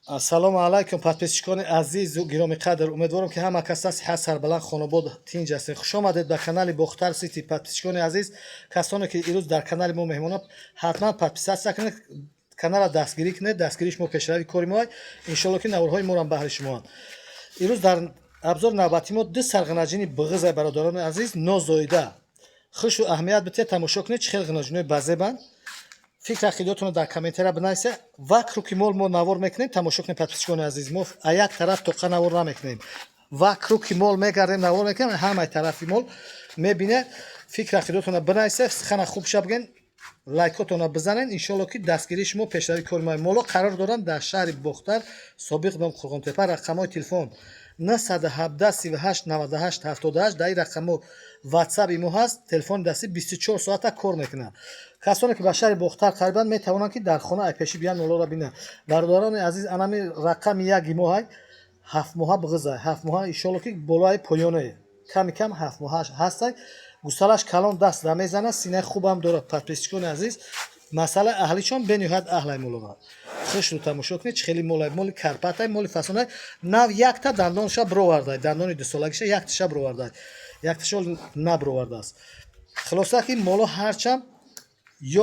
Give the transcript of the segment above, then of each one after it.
Ассалому алайкум, подписчикони азизу гиромиқадр. Умедворам, ки ҳама каса сиҳат, сарбаланд, хонобод, тинҷ ҳастед. Хуш омадед ба канали Бохтар Сити. Подписчикони азиз, касоне ки ирӯз дар канали мо меҳмонанд, ҳатман подписаться кунед, каналро дастгирӣ кунед. Дастгирии шумо пешрави кори мо. Иншолло, ки наворҳои морам баҳри шумоанд. Ирӯз дар обзори навбати мо ду сар ғинаҷини буғизай, бародарони азиз, нозоида. Хушу аҳамият битед, тамошо кунед, чӣ хел ғинаҷинои базебанд. Фикр ақидотонро дар комментария бинависед. Вокруг мол мо навор мекунем, тамошо кунем, подписчикони азиз. Мо а як тараф тоқа навор намекунем, вокруг мол мегардем, навор мекунем, ҳамаи тарафи мол мебинед. Фикр ақидотонро бинависед, сухана хуб ша бигӯен, лайкотонро бизанед. Иншолло, ки дастгирии шумо пешрави кори мо. Моло қарор доранд дар шаҳри Бохтар, собиқ ном Қурғонтепа. Рақамҳои телефон 917 38 98 78. Дар ин рақамҳо ватсаби мо ҳаст, телефони дастӣ 24 соата кор мекунад. Касоне ки ба шаҳри Бохтар қарибанд, метавонанд, ки дар хона айпешӣ биян, молоро бинанд. Бародарони азиз, анами рақами яки мо ҳай 7 моҳа буғизай, 7 моҳа. Иншолло, ки болои поёне ками кам 7 моҳа ҳастай. Гусалаш калон, даст намезанад, синаи хубам дорад. Подписчикони азиз, масъалаи аҳличон бениҳоят аҳлай. Молора хушрӯ тамошо кунед, чӣ хели молай. Моли карпатай, моли фасонай. Нав якта дандонша бировардай, дандони дусолагиша якташа бировардай, якташа набировардааст. Хулоса, ки моло ҳарчанд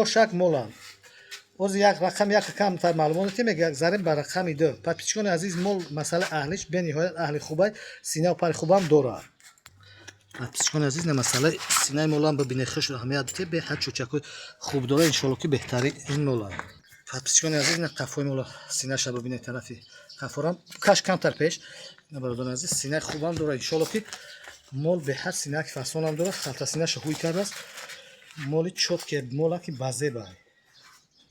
ёшак моланд. Оз як рақам як камтар маълумот мегзарем ба рақами ду. Подписчикони азиз, мол масъалаи аҳлиш бениҳоят аҳли хубай, синау пари хубам дорад. Подписчикони азиз, на масъалаи синаи молам бибинед, хуш аҳамият бите, беҳад чӯчакои хуб дора. Иншолло, ки беҳтари ин мола. Подписчикони азиз, на қафои мола, синаша бибинед, тарафи қафорам каш камтар пеш. На, бародарони азиз, синаи хубам дора. Иншолло, ки мол беҳад синаки фасонам дорад, халта синаша ҳуй кардааст. Моли чёткий, молаки базебай,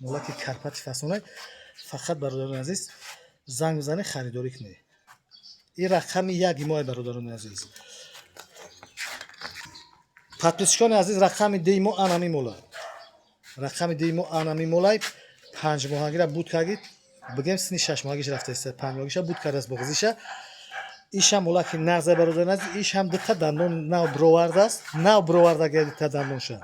молаки карпати фасонай. Фақат, бародарони азиз, занг бизанед, харидорӣ кунед. Ин рақами яки мои, бародарони азиз. Подписчикони азиз, рақами дуи мо анами молай, рақами дуи мо анами молай. 5 моҳагира буд кардид, бигем, сини 6 моҳагиш рафтааст, 5 моҳагиша буд кардааст буғизиша. Ишам молаки нағзай, бародарони азиз. Иш ҳам дута дандон нав бировардааст, нав бировардаги дута дандонша.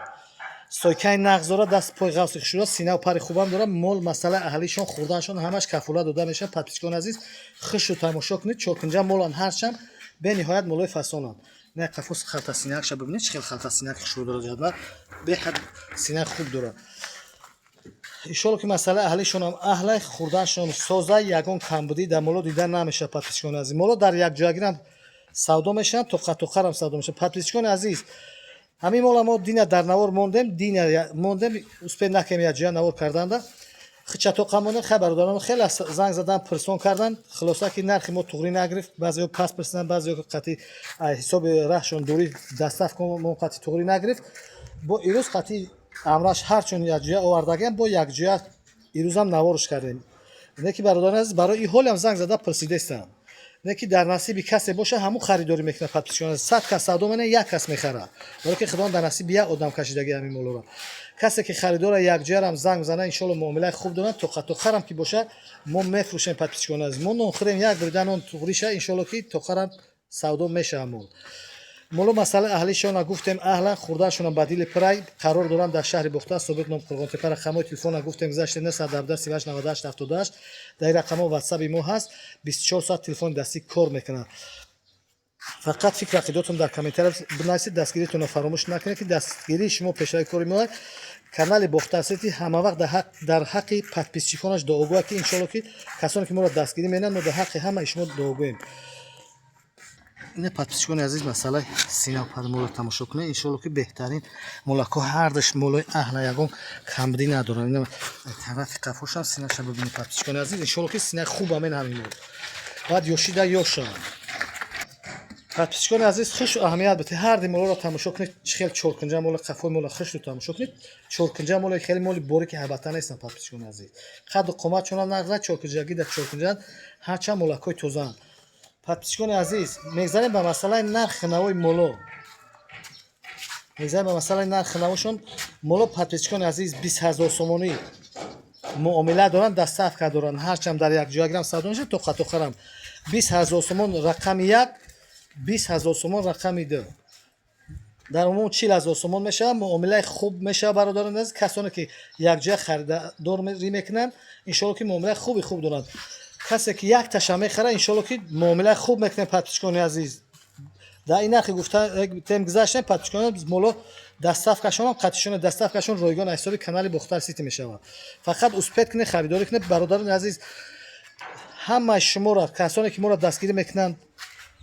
Стойкаи нағз дорад, даст пой ғафси хушура, синау пари хубам дорад мол. Масъалаи аҳлишон, хӯрданшон ҳамаш кафолат дода мешавад. Подписчикони азиз, хушу тамошо кунед, чоркунҷа моланд, ҳарчанд бениҳоят молои фасонанд. Не, қафос халта синакша бибинед, чӣ хел халта синак хушрӯ дорад. Ҷадвал беҳад синак хуб дорад. Иншолло, ки масъалаи аҳлишонам аҳлай, хӯрданшон соза, ягон камбудӣ дар моло дида намешавад. Подписчикони азиз, моло дар якҷоягирам савдо мешаванд, тоқа-тоқарам савдо мешаванд. Подписчикони азиз, ҳамин мола мо дина дар навор мондем, дина мондем, успеть накем якҷоя навор карданда, хича тоқа мондем. Хай, бародарон хеле занг задан, пирсон кардан. Хулоса, ки нархи мо туғрӣ нагирифт. Баъзеҳо пас пирсидан, баъзеҳо қатъи ҳисоби раҳшон дурӣ, доставка мо қатъи туғрӣ нагирифт. Бо ирӯз қатъи амраш ҳарчун якҷоя овардагиам, бо якҷоя ирӯзам наворш кардем. Не ки, бародарони азиз, барои ин ҳолиам занг зада пурсидаистам. Не ки дар насиби касе боша, ҳамун харидорӣ мекунад. Подписчикон, 100 кас савдо мене, як кас мехарад, баро ки худованд дар насиби як одам кашидаги ҳамин молоро. Касе ки харидора, якҷоярам занг бизана, иншолло, муомилаи хуб доранд. Тоқа-тоқарам ки бошад, мо мефурӯшем. Подписчикони азиз, мо нон хӯрем, як бурида нон туғриша. Иншолло, ки тоқарам савдо мешавад мол. Моло масъалаи аҳлишона гуфтем, аҳлан, хӯрданшона ба дили пирай. Қарор доранд дар шаҳри Бохтар, собиқ ном Қурғонтепа. Рақамҳои телефона гуфтем, гузаште: 917 38 98 78. Дар ин рақамҳо ватсаби мо ҳаст, 24 соат телефони дастӣ кор мекунад. Фақат фикр ақидотон дар комментария бинависед, дастгиритонро фаромӯш накунед, ки дастгирии шумо пешрави кори мо. Канали Бохтарсити ҳамавақт дар ҳаққи подписчиконаш дуогӯяд, ки иншолло, ки касоне ки моро дастгирӣ менанд, мо дар ҳаққи ҳамаи шумо дуогӯем. Ина, подписчикони азиз, масъалаи синапари моро тамошо кунед. Иншолло, ки беҳтарин молако, ҳардаш молои аҳла, ягон камбудӣ надоранд. Ина тарафи қафошам синаша бибинед, подписчикони азиз. Иншолло, ки синаи хубам ин ҳамин мол баъд ёшида ёшам. Подписчикони азиз, хушу аҳамият битед, ҳарди молоро тамошо кунед, чӣ хел чоркунҷа мола. Қафои мола хушу тамошо кунед, чоркунҷа мола, хеле моли борики ҳайбата нестанд. Подписчикони азиз, қадду қоматшонам нағза, чоркунҷагӣ дар чоркунҷаанд, ҳарчанд молакҳои тозаанд. Подписчикони азиз, мегзарем ба масъалаи нархи навои моло, мегзарем ба масъалаи нархи навошон моло. Подписчикони азиз, 20 000 сомонӣ муомила доранд, доставка доранд. Ҳарчанд дар якҷоя гирам савдо мешавад, тоқатоқарам. 20 000 сомон рақами як, 20 000 сомон рақами ду, дар умум 40 000 сомон мешавад. Муомилаи хуб мешавад, бародарони азиз. Касоне ки якҷоя харидорӣ мекунанд, иншоалло, ки муомилаи хуби хуб доранд. Касе ки як таша мехара, иншолло, ки муомилаи хуб мекунем. Подписчикони азиз, дар ин нархи гуфта тем гузаштем, подписчикон, моло доставкашонам қатишона, доставкашон ройгон аз ҳисоби канали Бохтар Сити мешавад. Фақат успеть кунед, харидорӣ кунед. Бародарони азиз, ҳамаи шуморо, касоне ки моро дастгирӣ мекунанд,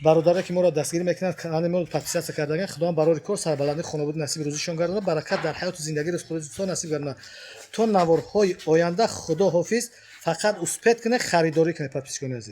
бародаре ки моро дастгирӣ мекунанд, канали моро подписаться кардаган, Худованд барори кор, сарбаландӣ, хонободӣ насиби рӯзишон гардонад, баракат дар ҳаёту зиндагӣ, ризқу насиб гардонад. То наворҳои оянда худо ҳофиз. Фақат успеть кунед, харидорӣ кунед, подписчикони азиз.